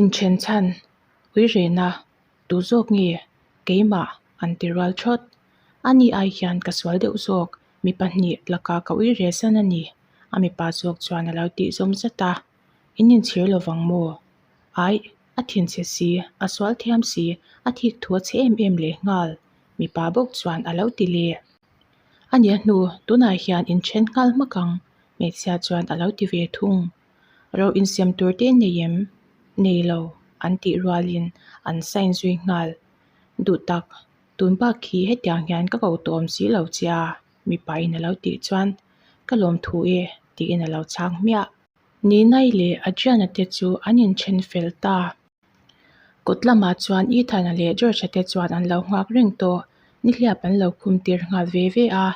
Inthen chhan, uirena, tu zawk nge keimah an ti rual thawt. Ani ai hian ka sual deuh zawk, mi pahnih laka ka uire san a ni, a mipa zawk chuan a lo tih zawm zat a. In inchhir lovang maw? Aih, a thinchhe si, a sual thiam si, a thik thu a chhe em em leh nghal, mipa bawk chuan a lo ti leh. A nia hnu, tunah hian inthen nghal hmak ang, hmeichhia chuan a lo ti ve thung. Ro insiam tur te nei em? Nei lo, an tih rualin an sign zui nghal. Duh tak, tun bak khi hetiang hian ka ko tawm si lo che a, mipa in a lo tih chuan, Ka lawmthu e, tiin a lo chhang hmiah. Ninai leh Adriana te chu an inthen fel ta. Kawt lamah chuan Ethan-a leh George-a te chuan an lo nghak reng tawh. Nihliap an lo khum tir nghal ve ve a.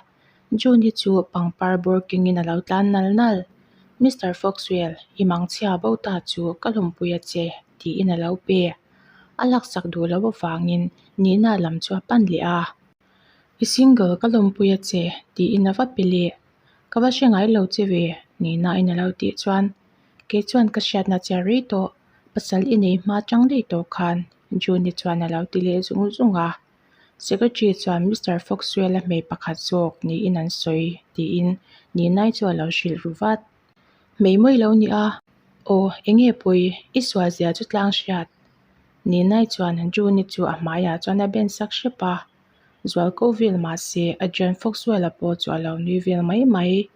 June-i chu pangpar bawr kengin a lo tlan nal nal. Mister Foxwell, i mangchhia bo ta chu ka hlawmpui a che, tiin a lo pe. A laksak duh loh avangin Nina lam chu a pan leh a. I single ka lawmpui a che, tiin a va pe leh. Ka va hre ngai lo che ve, Nina-in a lo tih chuan kei chuan ka hriatna che a rei tawh. Pasal i nei hma chang daih tawh khan June-i chuan a lo ti leh zung zung a. Secretary chuan Mister Foxwell-a hmei pakhat zawk niin an sawi tiin Ninai chu a lo hrilh ru vat. Hmei mawi lo ni a, aw eng nge pawi i sual zia chu tlang hriat. Ninai chuan June-i chu a hmaiah chuan a ben sak hrep a. Zual ko vel mahse Adrian Foxwell-a pawh chu a lo nui vel mai mai.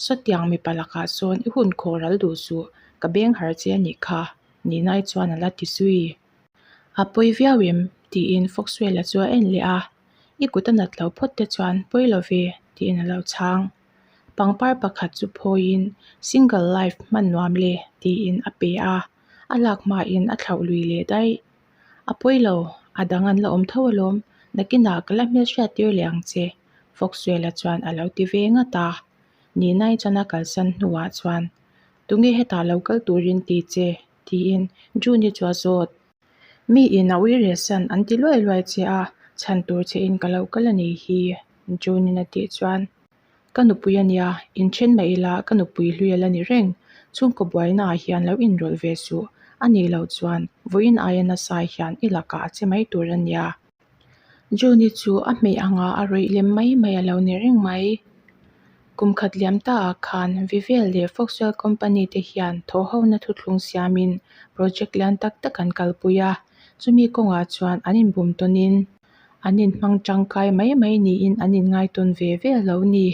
Sawtiang mipa lakah sawn i hun khawh ral duh suh, ka beng har che a nih kha, Ninai chuan a la ti zui. A pawi viau em? tiin Foxwell-a chu a en leh a. I kut a nat lo phawt te chuan pawi lo ve, tiin a lo chhang. Pangpar pakhat chu phawiin Single life hman nuam le, tiin a pe a, a lak hmain a thlauh lui leh daih. A pawi lo, a dang an la awm tho alawm, nakinah ka la hmelhriat tir leh ang che, Foxwell-a chuan a lo ti ve ngat a. Ninai chuan a kalsan hnuah chuan, Tunge hetah lo kal turin ti che? tiin June-i chu a zawt. Mi in a ui rehsan an ti luai luai che a, chhan tur che in ka lo kal a nih hi, June-in a tih chuan. Ka nupui a nia, inthen mah ila ka nupui hlui a la ni reng. Chhungkaw buainaah hian lo inrawlh ve suh. A nih loh chuan vawiin aia nasa hian i lakah a che mai tur a nia. June-i chu a hmeh anga a rawih lem mai mai a lo ni reng mai. Kum khat liam ta ah khan Vivel leh Foxwell Company te hian thawhhona thuthlung siamin project lian tak tak an kalpui a, chumi kawngah chuan an inbum tawnin an inhmang tangkai mai mai niin an inngaitawn ve ve a lo ni.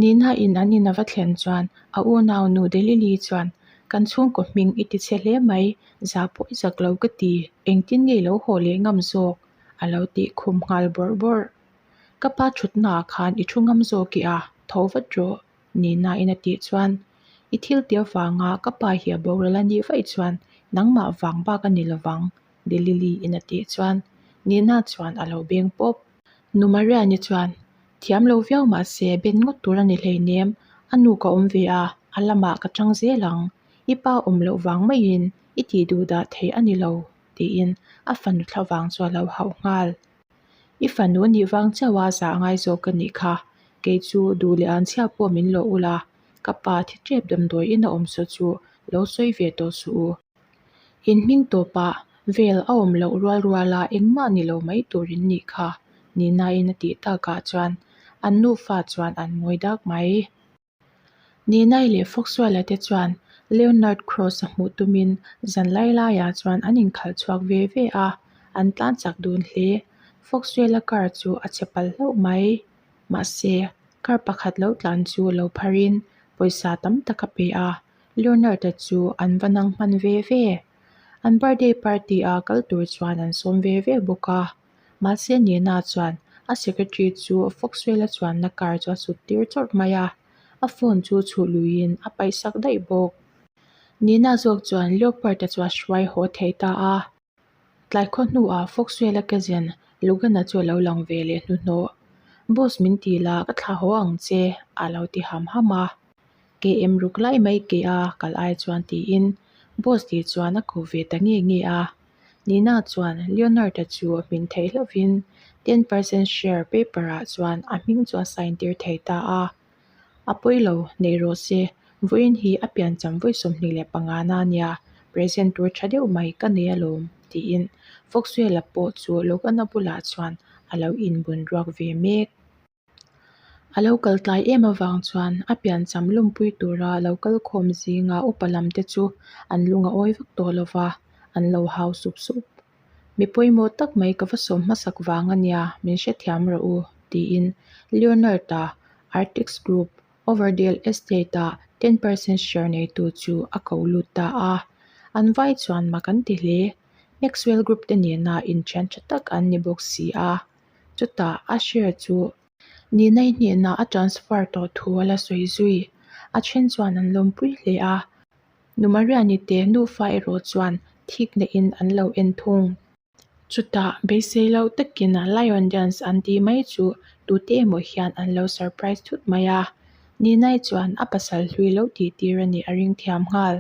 Nina in an in a va thlen chuan a unau nu Delili chuan kan chhungkaw hming i ti chhe hle mai, zah pawh i zak lo ka ti, engtin nge i lo haw leh ngam zawk? a lo tih khum nghal bawrh bawrh. Ka pa thutna ah khan i thu ngam zawk i a, tho vat rawh, Nina in a tih chuan i thil tih avanga ka pa hi a boral a nih vaih chuan nangmah vang bak a ni lovang, Delili in a tih chuan Nina chuan a lo beng pawp. Nu Mariani chuan Thiam lo viau mah se ben ngawt tur a ni hleinem, a nu ka awm ve a, a lamah ka chang zel ang. I pa awm loh vang maiin i tih duh dah theih a ni lo, tiin a fanu thla vang chu a lo hauh nghal. I fanu nih vang chauh a zah ngai zawk ka nih kha, kei chu duh leh an chhia pawh min lawh ula, ka pa thi tep damdawi in a awm saw chu lo sawi ve tawh suh u. In hming tawpah vel a awm loh rual ruala engmah ni lo mai tur in nih kha, Nina-in a tih takah chuan an nufa chuan an ngawi dak mai. Ninai leh Foxwell-a te chuan Leonard Cross-a hmuh tumin zan lai laiah chuan an inkhalh chhuak ve ve a, an tlan chak dun hle. Foxwell-a car chu a chhe palh hlauh mai. Mahse, car pakhat lo tlan chu lo pharin pawisa tam tak a pe a, Leonard-a chu an va nang hman ve ve. An birthday party a kal tur chuan an sawm ve ve bawk a. Mahse Nina chuan a secretary chu Foxwell-a chuanna car chu a sut tir chawrh mai a, a phone chu chhuh luiin a paih sak daih bawk. Nina zawk chuan Leopard-a chu a hruai haw thei ta a. Tlai khaw hnuah Foxwell-a cousin Logan-a chu a lo lang ve leh hnuhnawh. Boss min ti la, ka thlah haw ang che, a lo ti ham ham a. KM ruk lai mai ke a kal ai chuan tiin boss tih chuan a ko ve ta nge nge a. Nina chuan Leonard-a chu a hmin theih hlauhin 10% share paper-ah chuan a hming chu a sign tir thei ta a. A pawi lo, nei rawh se, vawiin hi a piancham vawi 25 na a nia. Present tur tha deuh mai ka nei alawm, tiin Foxwell-a pawh chu Logan-a bulah chuan a lo inbun ruak ve mek. A lo kal tlai em avang chuan a piancham lawmpui tura lo kal khawm zinga upa lam te chu an lung a awi vak tawh lo va, an lo hau sup sup. Mi pawimawh tak mai ka va sawm hmasak vang a nia, min hrethiam rawh u, tiin Leonard-a Artix Group Overdale Estate-a 10% share neitu chu a ko lut ta a. An vai chuan mak an ti hle. Maxwell Group te nena inthian tha tak an ni bawk si a. Chutah a share chu Ninai hnenah a transfer tawh thu a la sawi zui. A then chuan an lawmpui hle a. Nu Mariani te nufa erawh chuan thikna in an lo en thung. Chutah beisei loh takin Lion Dance an tih mai chu tute emaw hian an lo surprise thut mai a. Ninai chuan a pasal hlui lo tih tir a nih a ring thiam nghal.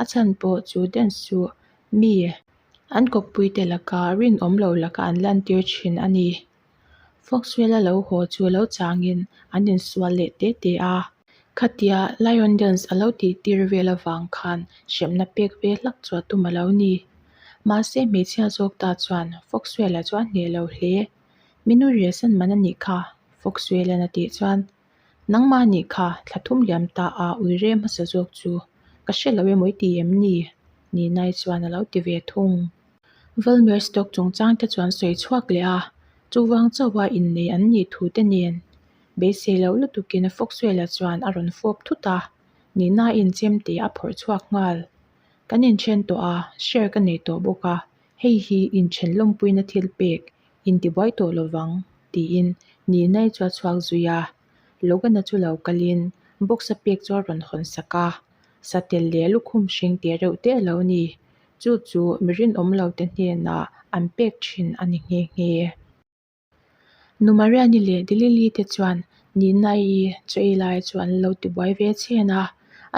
A chhan pawh chu dance chu mi an kawppuite laka rinawm lo laka an lantir thin a ni. Foxwell-a lo haw chu lo changin an insual leh te te a. Khatia Lion Dance a lo tih tir vel avang khan hremna pek ve hlak chu a tum a lo ni. Mahse hmeichhia zawk ta chuan Foxwell-a chu a hneh lo hle. Minu riahsan man a nih kha, Foxwell-a'n a tih chuan. Nangmah nih kha thla thum liam ta a ui rem hmasa zawk chu ka hre lo emaw i ti em ni? Ninai chuan a lo ti ve thung. Valmir stock chungchang te chuan sawi chhuak leh a, chuvang chauha innei an nih thu te nen beisei loh lutukin Foxwell-a chuan a rawn fawp thut a, nihnain chemte a phawrh chhuak nghal. Kan inthen tawh a, share ka nei tawh bawk a, hei hi inthen lawmpuina thil pek intibuai tawh lovang, tiin Ninai chu a chhuak zui a. Logan-a chu lo kalin box a pek chu a rawn hawn sak a, satel leh lukhum hring teh reuh te a lo ni. Chu chu mi rinawm lo te hnenah an pek thin a ni nghe nghe. Nu Mariani leh Delili te chuan Ninai-i chaw ei lai chu an lo tibuai ve chhen a,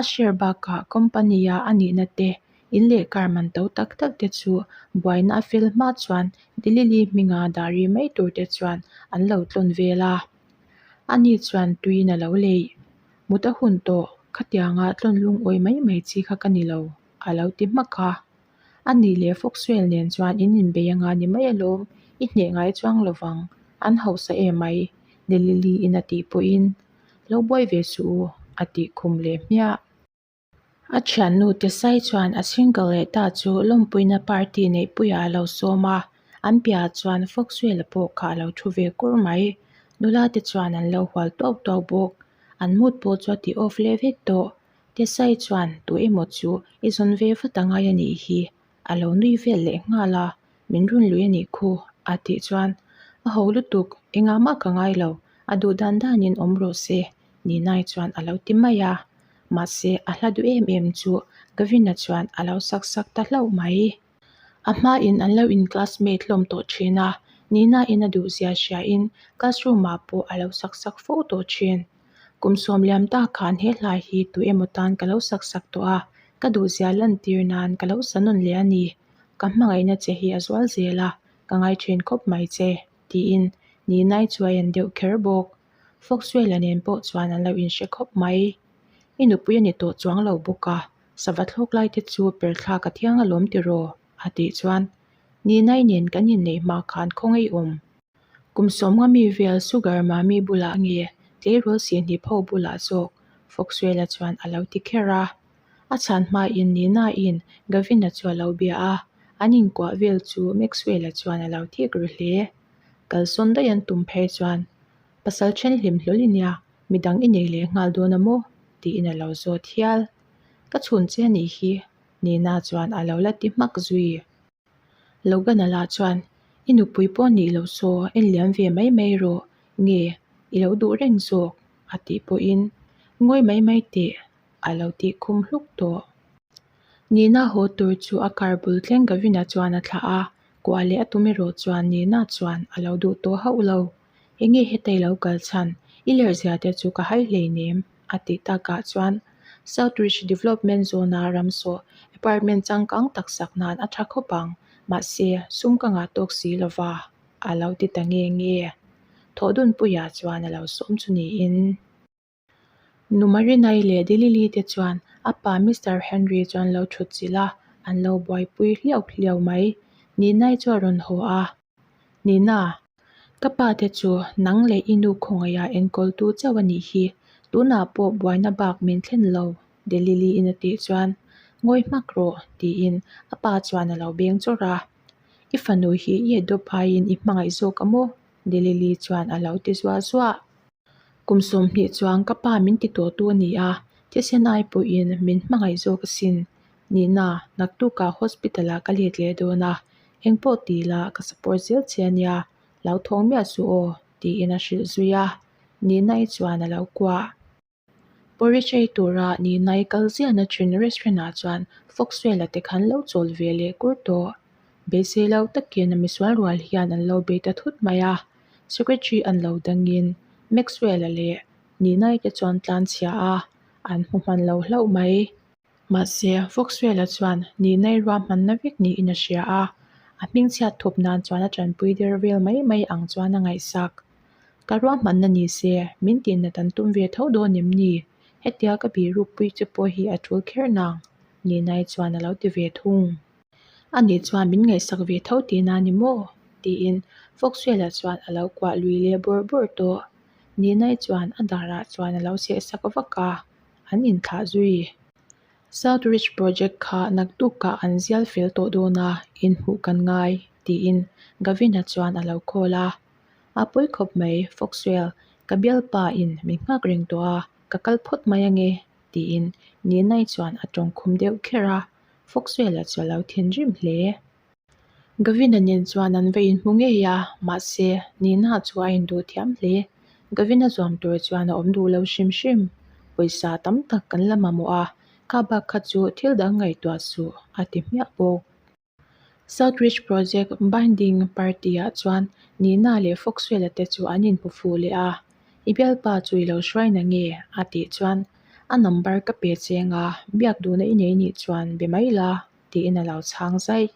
a share bakah company-a a nihna te, in leh car man to tak tak te chu buaina a fel hma chuan Delili hminga dah ri mai tur te chuan an lo tlawn vel a. Ani chuan tuiin a lo leih. Mut a hun tawh, khatianga tlawn lungawi mai mai chi kha ka ni lo. A lo ti hmak a. A nih leh Foxwell nen chuan in inbei anga ni mai alawm, i hneh ngai chuang lo vang, an hausa em mai, Nelili in a tih pawhin, Lo buai ve suh u, a tih khum leh hmiah. A thiannu Tesai chuan a single leh ta chu lawmpuina party neihpuiah a lo sawm a, an piahah chuan Foxwell-a pawh kha a lo thu ve kur mai. Nula te chuan an lo hual tuau tuau bawk. An mood pawh chu a ti off leh vek tawh. Tesai chuan tu emaw chu i zawn ve vat a ngai a nih hi, a lo nui vel leh nghal a, min run lui a nih khu, a tih chuan a ho lutuk, engah mah ka ngai lo, a duh dan danin awm rawh se, Ninai chuan a lo ti mai a, mahse a hla duh em em chu Gavin-a chuan a lo sak sak ta hlauh mai. A hmain an lo in classmate hlawm tawh thin a, Nina-in a duhzia hriain classroom-ah pawh a lo sak sak fo tawh thin. Kum sawm liam ta khan he hlai hi tu emaw tan ka lo sak sak tawh a, ka duhzia lantir nan ka lo sa nawn leh a ni. Ka hmangaihna che hi a zual zel a, ka ngai thin khawp mai che, tiin Ninai chu a en deuh kher bawk. Foxwell-a nen pawh chuan an lo inhre khawp mai. I nupui a ni tawh chuang lo bawk a, sava thlawk lai te chu per thlak a thiang alawm tiraw? a tih chuan Ninai nen kan inneih hma khan khawngaih awm. Kum sawmnga mi vel Sugar Mami bulah nge tleirawl sihhnip ho bulah zawk Foxwell-a chuan a lo ti kher a. A chhan hmain Nina-in Gavin-a chu a lo bia a, an inkuah vel chu Maxwell-a chuan a lo thik ru hle. Kalsawn daih an tum phei chuan pasal then hlim hlawl i nia, midang i nei leh nghal dawn a maw? tiin a lo zawt hial. Ka chhun che a nih hi, Nina chuan a lo la ti hmak zui. Logan-a lah chuan, I nupui pawh nih loh saw, en liam ve mai mai rawh, nge i lo duh reng zawk? a tih pawhin, Ngawi mai mai teh, a lo tih khum hluk tawh. Nina haw tur chu a car bul thleng Gavin-a chuan a thlah a, kuah leh a tum erawh chuan Nina chuan a lo duh tawh hauh lo. Enge heta i lo kal chhan? I lerhzia te chu ka hai hleinem, a tih takah chuan South Ridge Development Zone-a ramsawh apartment changkang tak sak nan a tha khawp ang, mahse sum ka ngah tawk si lova, a lo ti ta nge nge. Thawhdunpuia chuan a lo sawm chu niin. Nu Marinai leh Delili te chuan a pa Mister Henry chuan lo thut chilh a, An lo buaipui hliau hliau mai. Ninai chu a rawn haw a. Nina, ka pa te chu nang leh i nu khawngaiha enkawltu chauh a nih hi. Tunah pawh buaina bak min thlen lo, Delili-in a tih chuan, Ngawi hmak rawh, tiin a pa chuan a lo beng chawrh a. I fanu hi i adopt aiin i hmangaih zawk a maw? Delili chuan a lo ti zuah zuah. Kum 20 chuan ka pa min ti tawhtu a ni a, thisen ai pawhin min hmangaih zawk asin. Nihna, naktukah hospital ah ka let leh dawn a, engpawh ti la ka support zel che a nia, lo thawng miah suh aw, tiin a hrilh zui a, Nihna-i chuan a lo kuah. Porridge ei tura Nihna-i kal ziahna thin restaurant ah chuan Foxwell-a te khan lo chawl ve leh kur tawh. Beisei lo takin a misual rual hian an lo bei ta thut mai a, secretary an lo dangin Maxwell-a leh Nihna-i te chuan tlanchhia a, an hmu hman lo hlauh mai. Mahse, Foxwell-a chuan Ninai ruahmanna vek niin a hria a, a hmingchhiat thup nan chuan a tanpui der vel mai mai ang chuan a ngaihsak. Ka ruahmanna ni se, min tihnat an tum ve tho dawn em ni? Hetia ka bihrukpui che pawh hi a tul kher nang, Ninai chuan a lo ti ve thung. Ani chuan min ngaihsak ve tho tihna ni maw? tiin Foxwell-a chuan a lo kuah lui leh bawrh bawrh tawh. Ninai chuan a darah chuan a lo sehsak vak a. an inthlah zui. South Ridge Project kha naktukah an zial fel tawh dawn a, inhmuh kan ngai, tiin Gavin-a chuan a lo call a. A pawi khawp mai, Foxwell, ka bialpa in min nghak reng tawh a, ka kal phawt mai ange, tiin Nina-i chuan a tawngkhum deuh kher a, Foxwell-a chu a lo thinrim hle. Gavin-a nen chuan an va inhmu ngei a, mahse, Nina chu a induh thiam hle. Gavin-a zuam tur chuan a awm duh lo hrim hrim. Pawisa tam tak kan la mamawh a, kha bak kha chu thil dang ngaihtuah suh, a ti hmiah bawk. South Ridge Project Binding Party-ah chuan Nina leh Foxwell-a te chu an inhmu fuh leh a, I bialpa chu i lo hruai na nge? a tih chuan, A number ka pe cheng a, biak duhna i nei nih chuan be mai la, tiin a lo chhang zaih.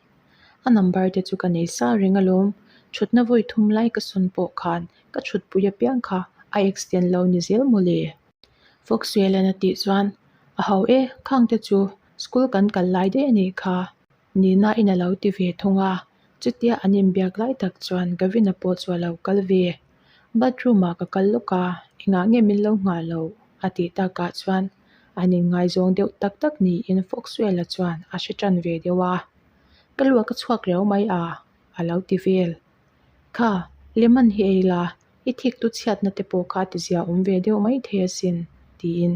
A number te chu ka nei sa reng alawm, thutna vawi thum lai ka sawn pawh khan ka thutpui apiang kha a extend lo ni zel mawle. Foxwell-a'n a tih chuan, A ho e, khang te chu school kan kal lai daih a nih kha, Nina-in a lo ti ve thung a, chutia an inbiak lai tak chuan Gavin-a pawh chu a lo kal ve. Bathroom-ah ka kal lawk a, engah nge min lo nghah loh? a tih takah chuan an inngaizawng deuh tak tak niin Foxwell-a chuan a hre tan ve deuh a. Ka luak a chhuak riau mai a, a lo ti vel. Kha, lemon hi ei la, i thik tu chhiatna te pawh kha ti zia awm ve deuh mai thei asin, tiin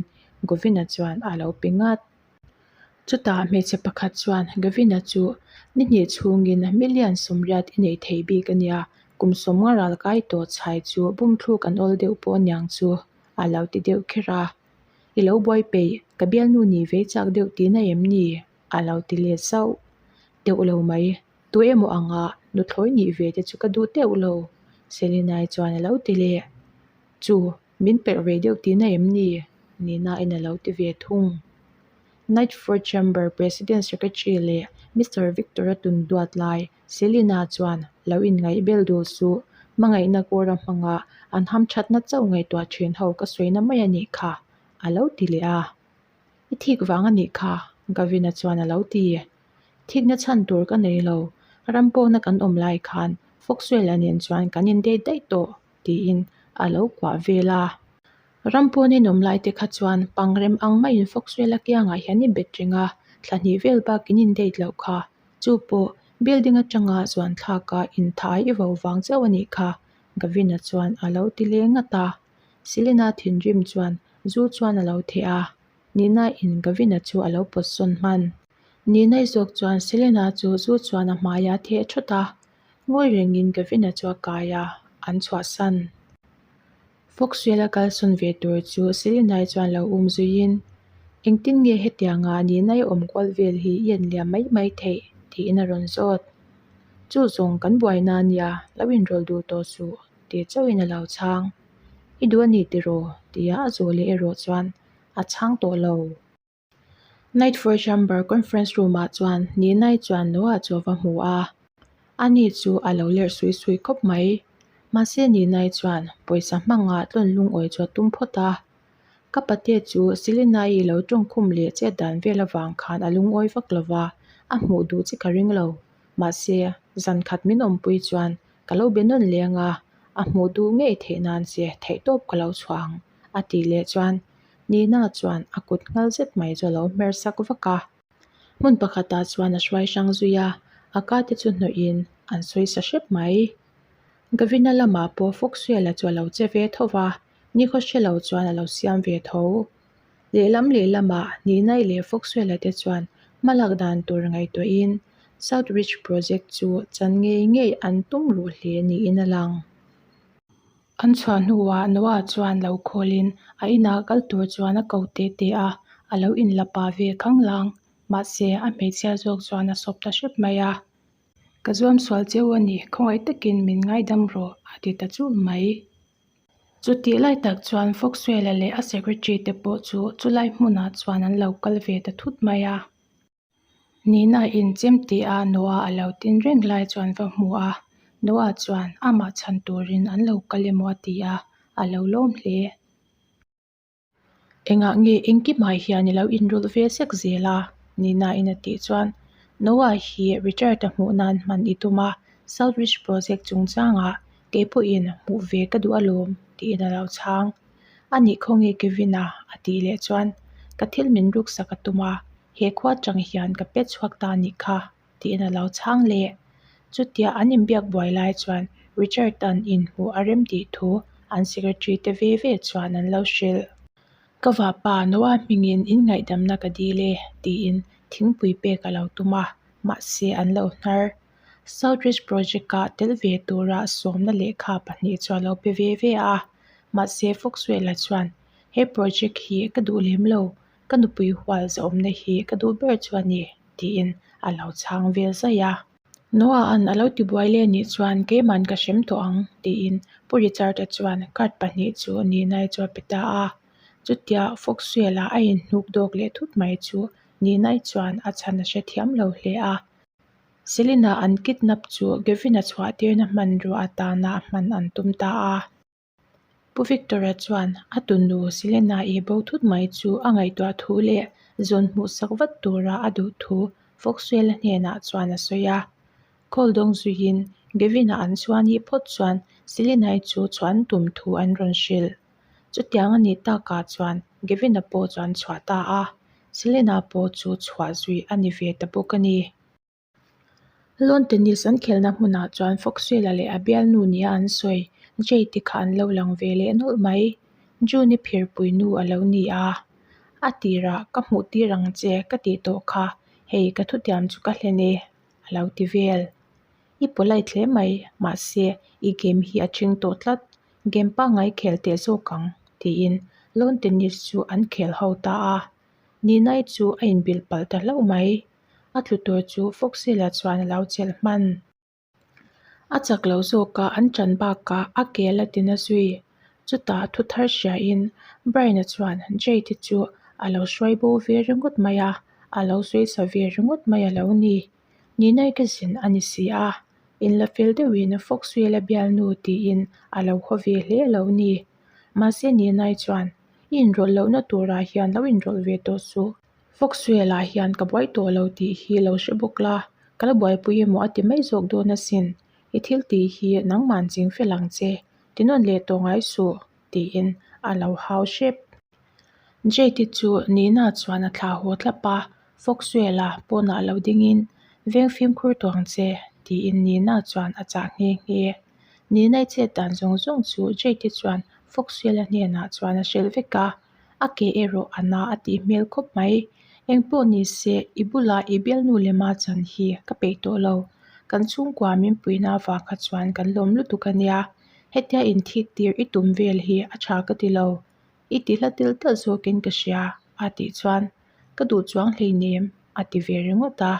Govin-a chuan a lo pe ngat. Chutah hmeichhe pakhat chuan Gavin-a chu ni hnih chhungin million 80 i nei thei bik a nia, kum 50 ral kai tawh chhai chu bumthluk an awl deuh pawh aniang chu a lo ti deuh kher a. I lo buai peih, ka bialnu ni vei chak deuh tihna em ni? a lo ti let zauh. Deuh lo mai, tu emaw anga nuthlawi nih ve te chu ka duh teuh lo, Selena-i chuan a lo ti leh. Chu, Min perh ve deuh tihna em ni? Nina-in a lo ti ve thung. Night for Chamber President Secretary leh Mister Victor-a tun duat lai Selina chuan lo inngaih bel dul suh, hmangaihna kawra hmanga an hamthatna chauh ngaihtuah thin ho ka sawina mai a nih kha, a lo ti leh a. I thik vang a nih kha, Gavin-a chuan a lo ti. Thikna chhan tur ka nei lo, ram pawna kan awm lai khan Foxwell-a nen chuan kan indate daih tawh. tiin a lo kuah vel a. Ram pawn in awm lai te kha chuan pangrem ang maiin Foxwell-a kiangah hian i bet reng a, thla hnih vel bak in indate loh kha. Chu pawh building atanga zuan thlaka inthai i vo vang chauh a nih kha, Gavin-a chuan a lo ti leh ngat a. Selena thinrim chuan zu chuan a lo theh a, Nina-in Gavin-a chu a lo pawt sawn hman. Nina-i zawk chuan Selena chu zu chuan a hmai a theh thawt a, Ngawi rengin Gavin-a chu a kai a, an chhuahsan. Foxwell-a kalsawn ve tur chu Selena-i chuan lo um zuiin, Engtin nge hetianga nihna i awm kual vel hi i en liam mai mai theih? tiin a rawn zawt. Chu zawng kan buaina a nia, lo inrawlh duh tawh suh, tih chauhin a lo chhang. I duh a ni tiraw? tia a zawh leh erawh chuan a chhang tawh lo. Night for Chamber conference room ah chuan Ninai chuan Noah chu a va hmu a, ani chu a lo lerh sui sui khawp mai. Mahse Ninai chuan pawisa hmanga tlawn lungawi chu a tum phawt a, ka pate chu Selena-i lo tawngkhum leh chet dan vel avang khan a lungawi vak lo va, A hmuh duh che ka ring lo. Mahse, zan khat min awmpui chuan ka lo be nawn leng a, a hmuh duh ngei theih nan che theihtawp ka lo chhuah ang, a tih leh chuan Nina chuan a kut nghal zet mai chu a lo hmer sak vak a. Hmun pakhatah chuan a hruai hrang zui a, a ka te chu hnawhin an sawi sa hrep mai. Gavina lamah pawh Foxwell-a chu a lo che ve tho va, nikhaw hre lo chuan a lo siam ve tho. Lehlam lehlamah Ninai leh Foxwell-a te chuan hmalak dan tur ngaihtuahin South Ridge Project chu chan ngei ngei an tum ruh hle niin a lang. An chhuah hnuah Noah chuan lo khawlin a inah kal tur chuan a ko teh teh a, a lo inla pah ve khanglang. Mahse, a hmeichhia zawk chuan a sawp ta hrep mai a. Ka zuam sual cheu a ni, khawngaih takin min ngaidam rawh, a ti ta chul mai. Chutih lai tak chuan Foxwell-a leh a secretary te pawh chu chulai hmunah chuan an lo kal ve ta thut mai a. Nina in chem tih a Noah a lo tin reng lai chuan va hmu a, Noah chuan amah chhan turin an lo kal emaw a ti a, a lo lawm hle. Engah nge engkimah hian i lo inrawlh ve sek zel a? Nina in a tih chuan Noah hi Richard-a hmuh nan hman i tum a, South Ridge Project chungchangah kei pawhin hmuh ve ka duh alawm tiin a lo chhang. A nih khaw nge Kevin-a? a tih leh chuan ka thil min ruksak a tum a, he khua atang hian ka pet chhuak ta anih kha tiin a lo chhang leh. Chutia an inbiak buai lai chuan Richard-a'n inhmuh a rem tih thu an secretary te ve ve chuan an lo hrilh. Ka vapa Noah hmingin inngaihdamna ka dil e tiin thingpui pek a lo tum a, mahse an lo hnar. South Ridge Project-a tel ve tura sawmna lehkha pahnih chu a lo pe ve ve a, mahse Foxwell-a chuan he project hi ka duh lem lo, ka nupui hual zahawmna hi ka duh ber chu a ni tiin a lo chhang vel zaih a. Noah-a'n a lo tibuai leh anih chuan keima'n ka hrem tawh ang tiin Pu Richard-a chuan card pahnih chu Ninai chu a pe ta a. Chutia Foxwell-a a inhnuk dawk leh thut mai chu Ninai chuan a chhan a hrethiam lo hle a. Selina an kidnap chu Gavin-a chhuahtirna hmanrua atana hman an tum ta a. Pu Victor-a chuan a tunu Selena-i bo thut mai chu a ngaihtuah thu leh zawn hmuhsak vat tura a duh thu Foxwell-a hnenah chuan a sawi a. Call dawng zuiin Gavin-a an chuan ih phawt chuan Selena-i chu chhuah an tum thu an rawn hrilh. Chutiang a nih takah chuan Gavin-a pawh chu an chhuah ta a, Selena pawh chu chhuah zui a ni ve ta bawk a ni. Lawn tennis an khelna hmunah chuan Foxwell-a leh a bialnu nia an sawi Jade kha an lo lang ve leh nawlh mai. June-i phirpui nu a lo ni a, a tirah ka hmuh tir ang che ka tih tawh kha hei ka thutiam chu ka hlen e a lo ti vel. I polite hle mai, mahse i game hi a ṭhing tawh tlat, game pangngai khel teh zawk ang tiin lawn tennis chu an khel ho ta a. Ninai chu a inbilh palh ta hlauh mai. A tlu tur chu Foxila chuan a lo chelh hman. A chak lo zawk a, an ṭan bakah a ke la ti na zui. Chutah thu thar hriain Brian-a chuan Jade-i chu a lo hruai bo ve ringawt mai a, a lo sawi sa ve ringawt mai a lo ni. Ninai ka zin a ni si a, inla fel deuhin Foxwell-a bialnu tiin a lo haw ve hle a lo ni. Mahse Ninai chuan, I inrawlh lohna turah hian lo inrawlh ve tawh suh. Foxwell-ah hian ka buai tawh lo tih hi lo hre bawk la, ka la buaipui emaw a ti mai zawk dawn asin. I thil tih hi nangman ching fel ang che, ti nawn leh tawh ngai suh, tiin a lo hau hrep. Jade-i chu Nina chuan a thlah haw thlap a, Foxwell-a pawnah lo dingin, Veng fimkhur tawh ang che, tiin Nina chuan a chah nghe nghe. Nina-i chet dan zawng zawng chu Jade-i chuan Foxwell-a hnenah chuan a hrilh vek a. A ke erawh a na a tih hmel khawp mai. Engpawh ni se, i bulah i bialnu lema chan hi ka peih tawh lo. Kan chhungkua min puihna avang kha chuan kan lawm lutuk a nia. Hetia inthik tir i tum vel hi a tha ka ti lo. I ti hla tel telh zawkin ka hria a tih chuan ka duh chuang hleinem a ti ve ringawt a.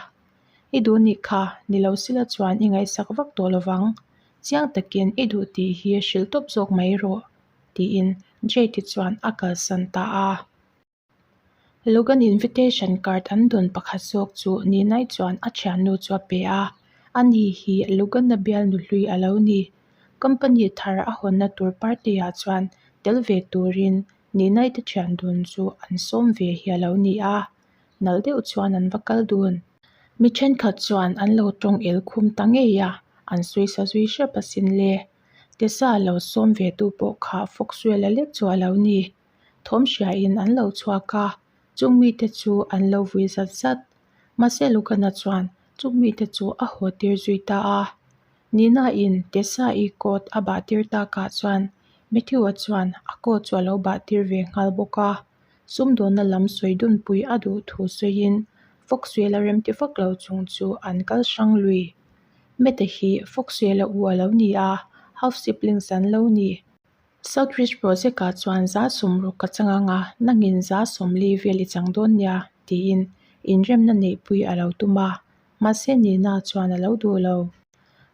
I duh nih kha ni lo sila chuan i ngaihsak vak tawh lovang. Chiang takin i duh tih hi hrilh tawp zawk mai rawh. tiin Jade chuan a kalsan ta a. Logan invitation card an dawn pakhat zawk chu Ninai chuan a thiannu chu a pe a, ani hi Logan-a bialnu hlui a lo ni. Company thar a hawnna tur party ah chuan tel ve turin Ninai te thian dun chu an sawm ve hi a lo ni a, nalh deuh chuan an va kal dun. Mi thenkhat chuan an lo tawng el khum ta ngei a, an sawisa zui hrep asin le. Tessa lo sawm ve tu pawh kha Foxwell-a lek chu a lo ni. Thawm hriain an lo chhuak a, chung mite chu an lo vui zat zat. Mahse Lugana chuan chung mite chu a haw tir zui ta a. Nina-in Tessa-i coat a bah tir takah chuan Matthew-a chuan a coat chu a lo bah tir ve nghal bawk a. Sumdawnna lam sawi dunpui a duh thu sawiin Foxwell-a remti vak lo chung chu an kal hrang lui. Mete hi Foxwell-a u a lo ni a, half siblings an lo ni. South Ridge Project-ah chuan za sawmruk ka chang ang a, nangin za sawmli vel i chang dawn nia, tiin inremna neihpui a lo tum a, mahse Nina chuan a lo duh lo.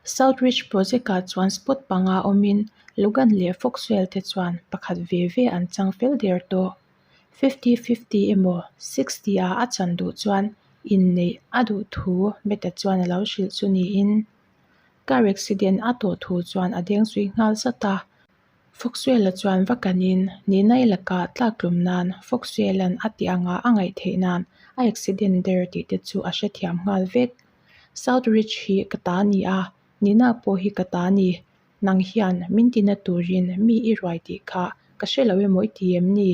South Ridge Project-ah chuan spot panga awmin Logan leh Foxwell te chuan pakhat ve ve an chang fel der tawh. Fifty fifty emaw sixty ah a chan duh chuan inneih a duh thu Meta chuan a lo hrilh chu niin car accident a tawh thu chuan a deng zui nghal zat a. Foxwell-a chuan va kanin Ninai lakah tlaktlum nan Foxwell-a'n a tih anga a ngaih theih nan a accident der tih te chu a hrethiam nghal vek. South Ridge hi ka ta ni a, Nina pawh hi ka ta ni. Nang hian min tina turin mi i ruai tih kha ka hre lo emaw i ti em ni?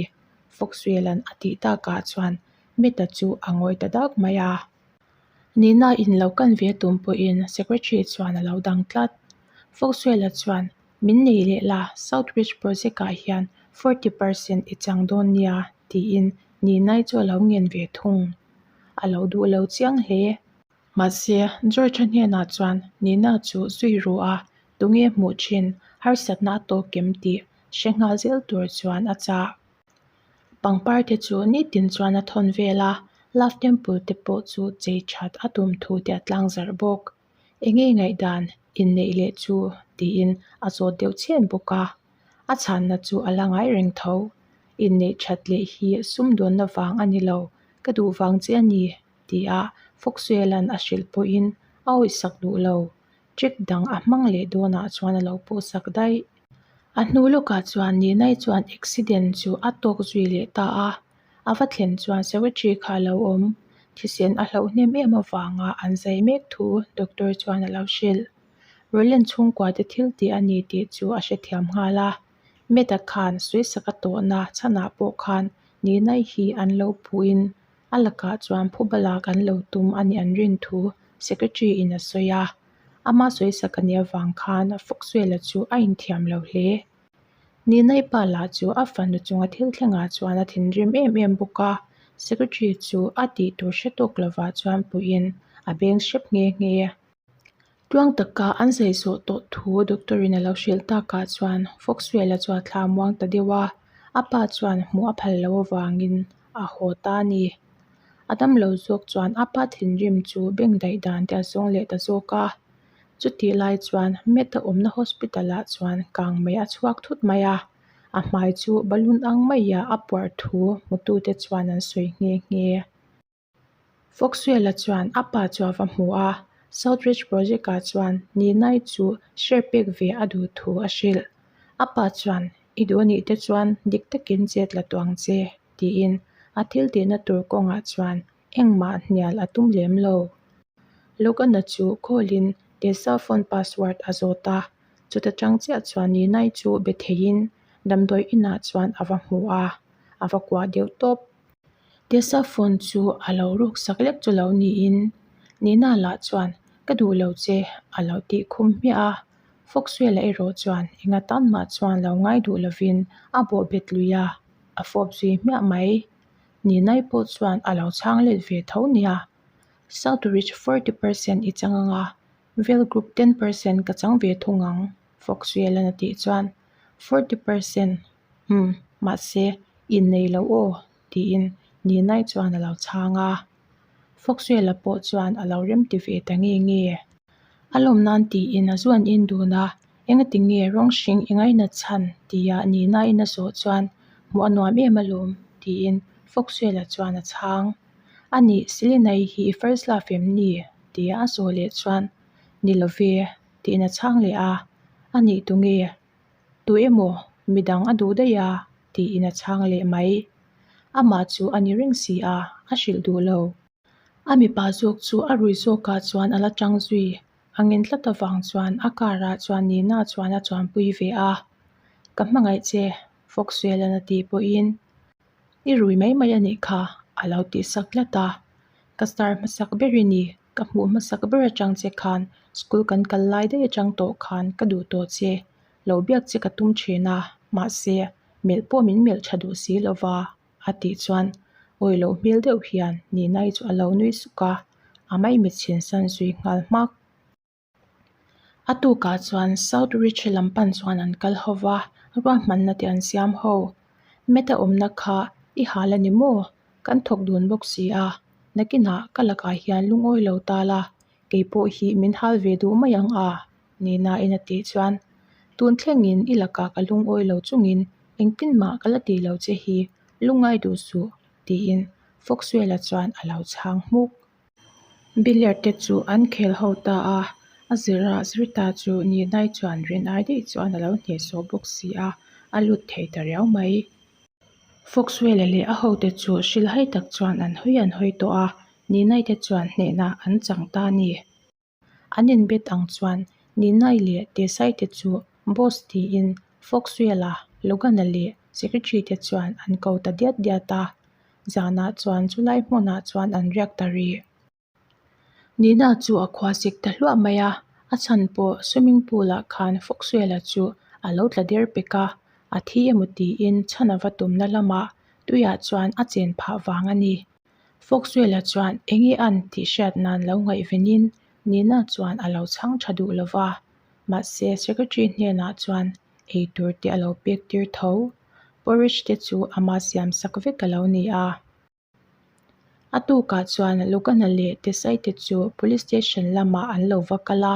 Foxwell-a'n a tih takah chuan Meta chu a ngawi ta dak mai a. Nina in lo kan ve tum pawhin Secretary chuan a lo dang tlat. Foxwell-a chuan Min nei leh la, South Ridge Project-ah hian 40 percent i chang dawn nia tiin Ninai chu a lo ngen ve thung. A lo duh lo chiang hle. Mahse, George-a hnenah chuan Nina chu zui ru a, tunge hmuh thin harsatna a tawk em tih hre nghal zel tur chuan a chah. Pangpar te chu nitin chuan a thawn vel a, Love Temple te pawh chu chei that a tum thu te a tlang zarh bawk. Enge ngaihdan inneih leh chu tiin a zawt deuh chhen bawk a, a chhanna chu a la ngai reng tho. Inneih that leh hi sumdawnna vang a ni lo, ka duh vang che a ni tia Foxwell-a'n a hrilh pawhin a awihsak duh lo. Trick dang a hmang leh dawnah chuan a lo pawhsak daih. A hnu lawkah chuan Ninai chuan accident chu a tawk zui leh ta a, a va thlen chuan secretary kha a lo awm. Thisen a hlauh hnem em avanga an zai mek thu doctor chuan a lo hrilh. Roland chhungkua te thil tih a ni tih chu a hrethiam nghal a, Meta khan sawisak a tawhna chhanah pawh khan Ninai hi an lo puhin a lakah chuan phuba lak an lo tum a nih an rin thu secretary in a sawi a. Ama sawisak a nih avang khan Foxwell-a chu a inthiam lo hle. Ninai pa lah chu a fanu chunga thil thlengah chuan a thinrim em em bawk a, secretary chu a tih tur hre tawk lovah chuan puiin a beng hrep nghe nghe. Tluang taka an zai zawh tawh thu doctor in a lo hrilh takah chuan Foxwell-a chu a thla muang ta deuh a, a pa chuan hmuh a phal loh avangin a haw ta a ni. A damlo zawk chuan a pa thinrim chu beng daih dan te a zawng leh ta zawk a. Chutih lai chuan Matt-a awmna hospital ah chuan kang mei a chhuak thut mai a, a hmai chu balloon ang maia a puar thu hmutute chuan an sawi nghe nghe. Foxwell-a chuan a pa chu a va hmu a, South Ridge Project-ah chuan Ninai chu share pek ve a duh thu a hrilh. A pa chuan, I duh anih te chuan dik takin chet la tawh ang che, tiin a thil tihna tur kawngah chuan engmah hnial a tum lem lo. Logan-a chu call-in Tessa phone password a zawt a, chuta tang chiah chuan Ninai chu be theiin damdawi inah chuan a va hmu a, a va kuah deuh tawp. Tessa phone chu a lo ruk sak lek chu lo niin Nina lah chuan ka duh lo che a lo tih khum hmiah a, Foxwell-a erawh chuan enga tan mah chuan lo ngai duh lovin a bawh bet lui a, a fawp zui hmiah mai. Ninai pawh chuan a lo chhang let ve tho nia. South Ridge 40 percent i chang ang a, Vale Group 10 percent ka chang ve thung ang, Foxwell-a'n a tih chuan 40 percent Umm, mahse, innei lo aw, tiin Ninai chuan a lo chhang a. Foxwell-a pawh chuan a lo remti ve ta nge nge. A lawm nan tiin a zuan in dun a, engati nge rawng hring i ngaina chhan tia Ninaiin a zawh chuan hmuh a nuam em alawm, tiin Foxwell-a chuan a chhang. Anih, Selenai hi i first love em ni? tia a zawh leh chuan, Ni lo ve, tiin a chhang leh a. Anih tunge? Tu emaw midang a duh daih a tiin a chhang leh mai. Amah chu a ni reng si a, a hrilh duh lo. A mipa zawk chu a rui zawkah chuan a la tang zui. A ngen tlat avang chuan a car ah chuan Nina chuan a chuanpui ve a. Ka hmangaih che, Foxwell-a'n a tih pawhin i rui mai mai a nih kha a lo tih sak tlat a. Ka star hmasak ber i ni, ka hmuh hmasak ber atang che khan school kan kal lai daih atang tawh khan ka duh tawh che, lo biak che ka tum thin a, mahse melh pawh min melh tha duh si lova a tih chuan awi loh hmel deuh hian Ninai chu a lo nui suk a, a maimit chhin san zui nghal hmak. A tukah chuan South Ridge lam pan chuan an kal ho va, ruahmanna te an siam ho. Meta awmna kha i hal a ni maw? Kan thawk dun bawk si a, nakinah ka lakah hian lungawi lo ta la, kei pawh hi min hal ve duh mai ang a, Nina-in a tih chuan, Tun thlengin i lakah ka lungawi lo chungin engtin mah ka la ti lo che hi lungngai duh suh, tiin Foxwell-a chuan a lo chhang hmuk. Billiard te chu an khel ho ta a, a zira zirta chu Ninai chuan rin ai daih chuan a lo hnehsawh bawk si a, a lut thei ta riau mai. Foxwell-a leh a hote chu hrilhai tak chuan an hawi an hawi tawh a, Ninai te chuan hnehna an chang ta a ni. An inbet ang chuan Ninai leh Desai te chu Boss tiin Foxwell-a, Logan-a leh Secretary te chuan an ko ta diat diat a. Zanah chuan chulai hmunah chuan an riak ta rih. Nina chu a khua sik ta hluah mai a, a chhan pawh swimming pool-ah khan Foxwell-a chu a lo tla der pek a, a thi emaw tiin chhan a va tumna lamah tuiah chuan a chen phah vang a ni. Foxwell-a chuan enge an tih hriat nan lo ngaihvenin Nina chuan a lo chhang tha duh lo va, mahse secretary hnenah chuan ei tur te a lo pek tir tho. Porridge te chu ama siam sak vek a lo ni a. A tukah chuan Logana leh Desai te chu police station lamah an lo va kal a,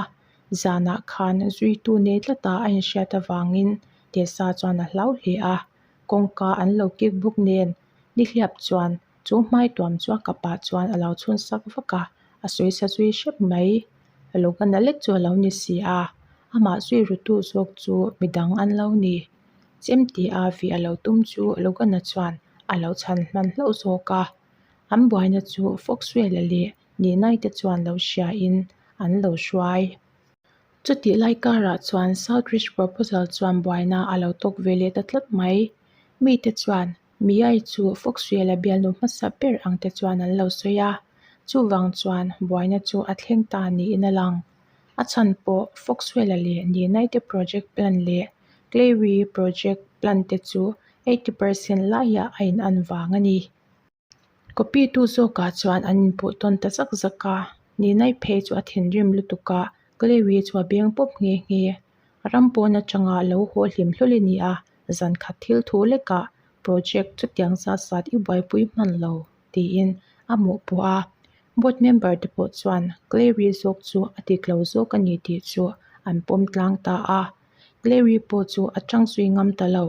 zanah khan zuitu nei tlata a inhriat avangin Tessa chuan a hlau hle a, kawngka an lo kik bawk nen Nihliap chuan chu hmaituam chu a kapah chuan a lo chhun sak vak a, a sawi sa zui hrep mai. Logan-a lek chu a lo ni si a, amah zui rutu zawk chu midang an lo ni. Chem tia vih a lo tum chu Logan-a chuan a lo chhan hman hlauh zawk a. An buaina chu Foxwell-a leh Ninai te chuan lo hriain an lo hruai. Chutih lai karah chuan South Ridge proposal chuan buaina a lo tawk ve leh ta tlat mai. Mite chuan Miai chu Foxwell-a bialnu hmasa ber ang te chuan an lo sawi a, chuvang chuan buaina chu a thleng ta niin a lang. A chhan pawh Foxwell-a leh Ninai-te project plan leh Clary project plan te chu 80% laiah a inan vang a ni. Copy tu zawkah chuan an inpuh tawn ta zak zak a, Ninai phei chu a thinrim lutuk a, Clary chu a beng pawp nghe nghe. Ram pawn atanga lo haw hlim hlawl i ni a, zan khat thil thu lekah project chutiang zat zat i buaipui hman lo, tiin a mawhpawh a. Board member te pawh chuan Clary zawk chu a dik lo zawk a ni tih chu an pawm tlang ta a. Clary pawh chu a tang zui ngam ta lo.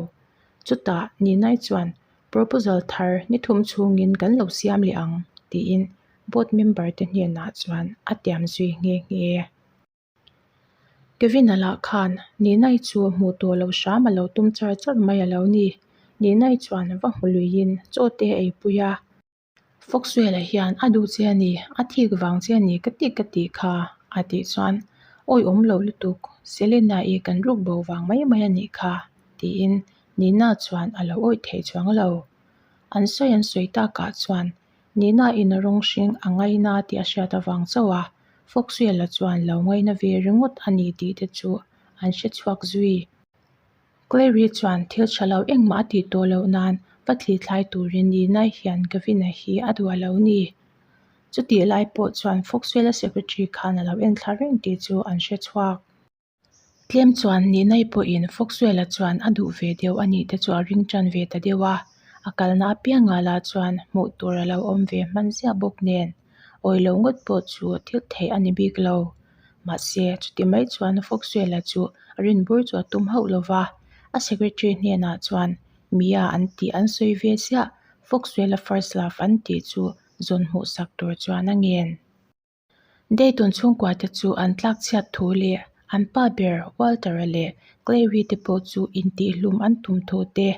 Chutah Ninai chuan proposal thar ni thum chhungin kan lo siam leh ang, tiin board member te hnenah chuan a tiam zui nghe nghe. Kevin-a lah khan Ninai chu hmuh tawh lo hram a lo tum char char mai a lo ni. Ninai chuan va hmu luiin chaw te a eipui a. Foxwell-a hian a duh che a ni, a thik vang che a ni ka tih ka tih kha a tih chuan awi awm lo lutuk, Selena-i kan ruk bo vang mai mai a nih kha tiin Nina chuan a lo awih thei chuang lo. An sawi an sawi takah chuan Nina-in a rawng hring a ngaina tih a hriat avang chauh a, Foxwell-a chuan lo ngaina ve ringawt a ni tih te chu an hre chhuak zui. Clary chuan thil tha lo engmah a tih tawh loh nan va thli thlai turin Nina hian Gavin-a hi a duh a lo ni. Chutih lai pawh chuan Foxwell-a secretary khan a lo enthla reng tih chu an hre chhuak. Tlem chuan Ninai pawhin Foxwell-a chuan a duh ve deuh a nih te chu a ring tan ve ta deuh a, a kalna apiangah lah chuan hmuh tur a lo awm ve hman ziah bawk nen awi lo ngawt pawh chu thil theih a ni bik lo. Mahse, chuti mai chuan Foxwell-a chu rin bur chu a tum hauh lo va, a secretary hnenah chuan Mia an tih an sawi ve ziah, Foxwell-a first love an tih chu zawn hmuhsak tur chuan a ngen. Dayton chhungkua te chu an tlak chhiat thu leh an pa ber Walter-a leh Clary te pawh chu intihhlum an tum thu te,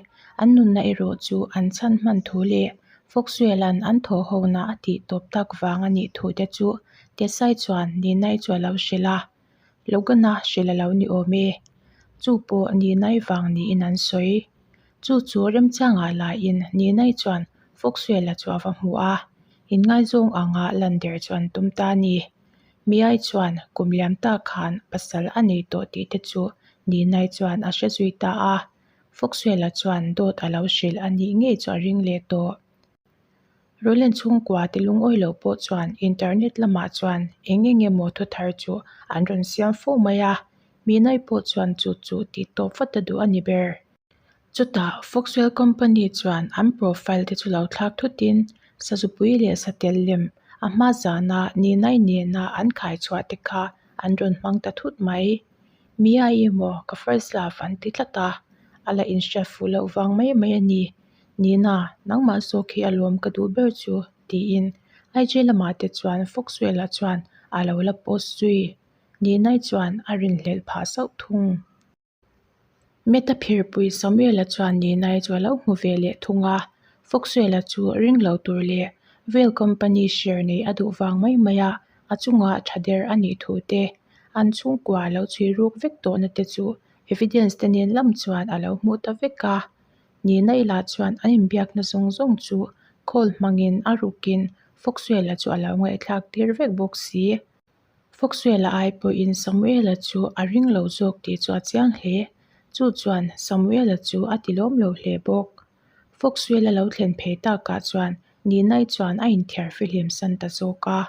an nunna erawh chu an chhan hman thu leh Foxwell-a'n an thawhhona a tih tawp tak vang a nih thu te chu Tesai chuan Ninai chu a lo hrilh a, Logan-a hrilh a lo ni awm e. Chu pawh Ninai vang niin an sawi. Chu chu remchangah laiin Ninai chuan Foxwell-a chu a va hmu a, inngaizawng anga lan der chu an tum ta a ni. Miai chuan kum liam ta khan pasal a nei tawh tih te chu Ninai chuan a hre zui ta a. Foxwell-a chuan dawt a lo hrilh a nih ngei chu a ring leh tawh. Roland chhungkua ti lungawi lo pawh chuan internet lamah chuan eng eng emaw thu thar chu an rawn siam fo mai a, Minai pawh chuan chu chu tih tawp vat a duh a ni ber. Chutah Foxwell company chuan an profile te chu lo thlak thutin sazupui leh satel lem a hma zana Ninai nena an khai chhuah te kha an rawn hmang ta thut mai. Mia i maw ka first love an ti tlat a, a la inhriat fuh loh vang mai mai a ni. Nina, nangmah zawk hi a lawm ka duh ber chu, tiin IG lamah te chuan Foxwell-a chuan a lo la post zui. Nina-i chuan a rinhlelh phah sauh thung. Meta phirpui Samuel-a chuan Nina-i chu a lo hmu ve leh thung a, Foxwell-a chu ring lo tur leh Vail Company share nei a duh vang mai mai a, a chungah tha der a nih thu te, an chhungkua lo chhui ruk vek tawhna te chu evidence te nen lam chuan a lo hmuh ta vek a. Nina-i lah chuan an inbiakna zawng zawng chu call hmangin a rukin Foxwell-a chu a lo ngaihthlak tir vek bawk si. Foxwell-a ai pawhin Samuel-a chu a ring lo zawk tih chu a chiang hle. Chu chuan Samuel-a chu a ti lawm lo hle bawk. Foxwell-a lo thlen phei takah chuan Ninai chuan a inthiar fihlim san ta zawk a.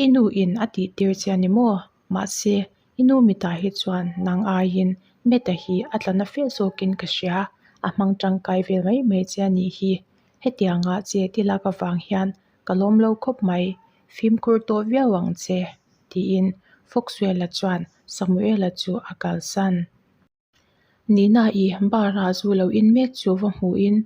I nu in a tih tir che a ni maw? Mahse, i nu mitah hi chuan nang aiin Meta hi a tla na fe zawkin ka hria, a hmang tangkai vel mai mai che a nih hi. Hetianga che ti lak avang hian ka lawm lo khawp mai, fimkhur tawh viau ang che, tiin Foxwell-a chuan Samuel-a chu a kalsan. Nina-i bar-a zu lo in mek chu va hmuhin,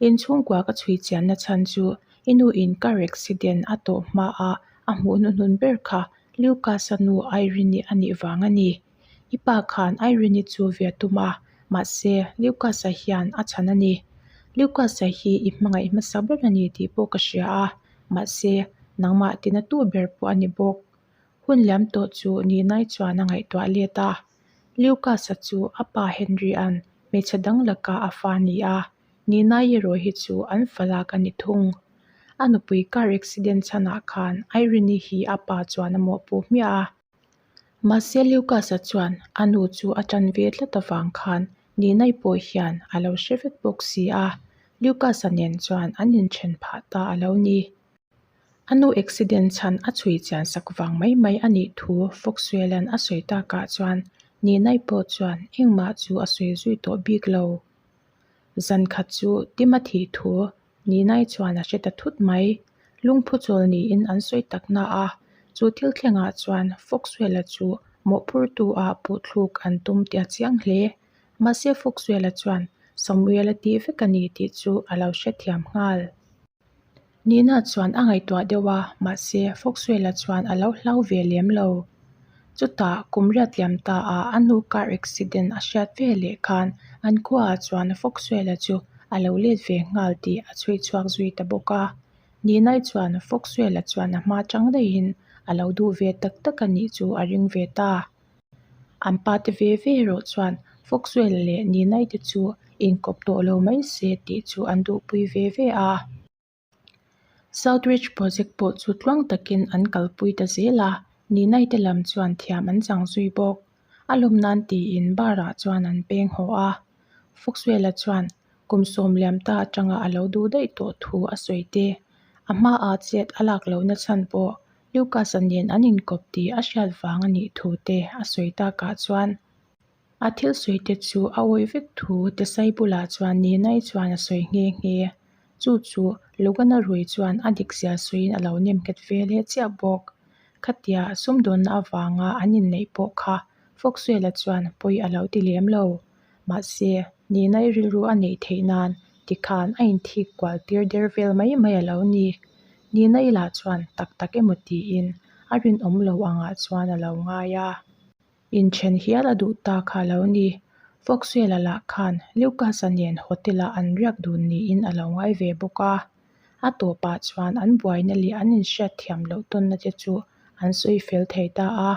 Inchhungkua ka chhui chianna chhan chu i nu in car accident a tawh hmaah a hmuh hnuhnun ber kha Lucas-a nu Irene-i a nih vang a ni. I pa khan Irene-i chu ve a tum a, mahse Lucas-a hian a chhan a ni. Lucas-a hi i hmangaih hmasa ber a ni tih pawh ka hria a, mahse nangmah tinatu ber pawh a ni bawk. Hun liam tawh chu Ninai chuan a ngaihtuah let a. Lucas-a chu a pa Henry-a'n hmeichhe dang lakah a fa a ni a, Ninai erawh hi chu an fa lak a ni thung. A nupui car accident chhanah khan Irene-i hi a pa chuan a mawhpuh hmiah a. Mahse Lucas-a chuan a nu chu a tan ve tlat avang khan Ninai pawh hian a lo hre vek bawk si a, Lucas-a nen chuan an inthen phah ta a lo ni. A nu accident chhan a chhui chian sak vang mai mai a nih thu Foxwell-a'n a sawi takah chuan Ninai pawh chuan engmah chu a sawi zui tawh bik lo. Zan khat chu Tima thih thu Ninai chuan a hre ta thut mai. Lungphu chawl niin an sawi tak na a, chu thil thlengah chuan Foxwell-a chu mawhphurtu ah puhthluk an tum tih a chiang hle. Mahse Foxwell-a chuan Samuel-a tih vek a ni tih chu a lo hrethiam nghal. Nina chuan a ngaihtuah deuh a, mahse Foxwell-a chuan a lo hlau ve lem lo. Chutah kum riat liam ta a a nu car accident a hriat ve leh khan an khuaah chuan Foxwell-a chu a lo let ve nghal tih a chhui chhuak zui ta bawk a. Ninai chuan Foxwell-a chuan a hma chang daihin a lo duh ve tak tak a nih chu a ring ve ta. An pa te ve ve erawh chuan Foxwell leh Ninai te chu inkawp tawh lo mai se tih chu an duhpui ve ve a. Southridge project pawh chu tluang takin an kalpui ta zel a, Ninai te lam chuan thiam an chang zui bawk. A lawm nan tiin bar ah chuan an peng haw a. Foxwell-a chuan kum sawm liam ta atanga a lo duh daih tawh thu a sawi te. A hmaah chet a lak lohna chhan pawh Lucas-a nen an inkawp tih a hriat vang a nih thu te a sawi takah chuan a thil sawi te chu a awih vek thu Tesai bulah chuan Ninai chuan a sawi nghe nghe. Chu chu Logan-a rui chuan a dik zia sawiin a lo nem nghet ve leh chiah bawk. Khatia sumdawnna avanga an inneih pawh kha Foxwell-a chuan pawi a lo ti lem lo. Mahse, Ninai rilru a neih theih nan tikhan a inthik kual tir der vel mai mai a lo ni. Ninai lah chuan tak tak emaw tiin a rinawm lo angah chuan a lo ngai a. Inthen hial a duh ta kha a lo ni. Foxwell-a lah khan Lucas-a nen hotel-ah an riak dun niin a lo ngai ve bawk a. A tawpah chuan an buaina leh an inhriat thiam loh tawnna te chu an sawi fel thei ta a.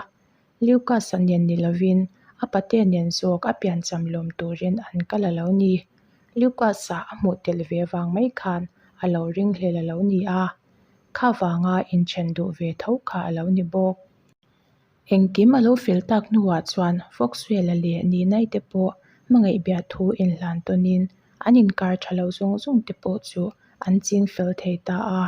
Lucas-a nen ni lovin a pate nen zawk a piancham lawm turin an kal a lo ni. Lucas-a a hmuh tel ve vang mai khan a lo ringhlel a lo ni a, kha vanga inthen duh ve tho kha a lo ni bawk. Engkim a lo fel tak hnuah chuan Foxwell-a leh Ninai te pawh hmangaih biah thu inhlan tawnin an inkar tha lo zawng zawng te pawh chu an ching fel thei ta a.